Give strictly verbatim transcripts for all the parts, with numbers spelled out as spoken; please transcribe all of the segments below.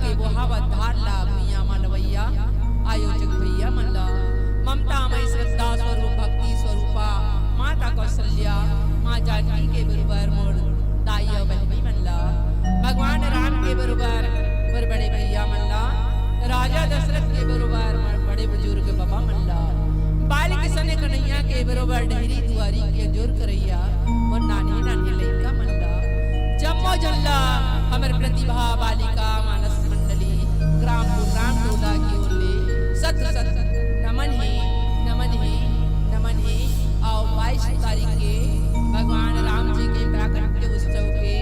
के बोहावत धार ला भुइयां म लवैया आयोजक भैया मन ला ममता मय श्रद्धा स्वरूप भक्ति स्वरूपा माता कौशल्या, माँ जानकी के बरोबर मोर दाई अउ बहिनी मन ला, भगवान राम के बरोबर मोर बड़े भैया मन ला, राजा दशरथ के बरोबर मोर बड़े बुजुर्ग बबा मन ला, बाल किशन कन्हैया के बरोबर डेहरी दुआरी के अंजोर करैया मोर नान्हे नान्हे लइका मन ला, जम्मो झन ला हमर प्रतिभा बालिका मानस मंडली ग्राम पुरराम टोला के ओर ले सत सत नमन हे, नमन हे, नमन हे। अउ बाईस तारीख के भगवान राम जी के प्राकट्य उत्सव के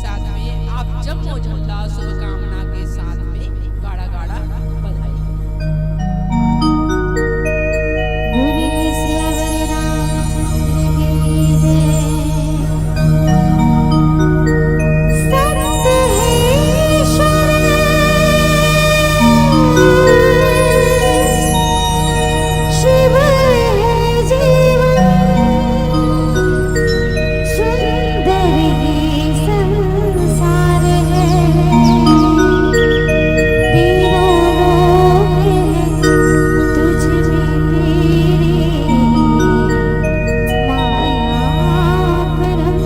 साथ में आप जम्मो झन ला शुभकामना के साथ में गाड़ा गाड़ा बधाई। बोलिए सियावर रामचंद्र की जय। सत्य है ईश्वर, शिव है जीवन, सुंदर ही संसार है, तीनों लोक है तुझ में तेरी माया परम।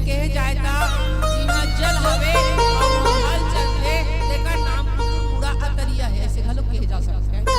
कहे जाए त, जिहां जल हवे अउ हल चलथे, तेकर नाम कुतुर मुड़ा अतरिया हे, ऐसे घलो कहे जा सकथे।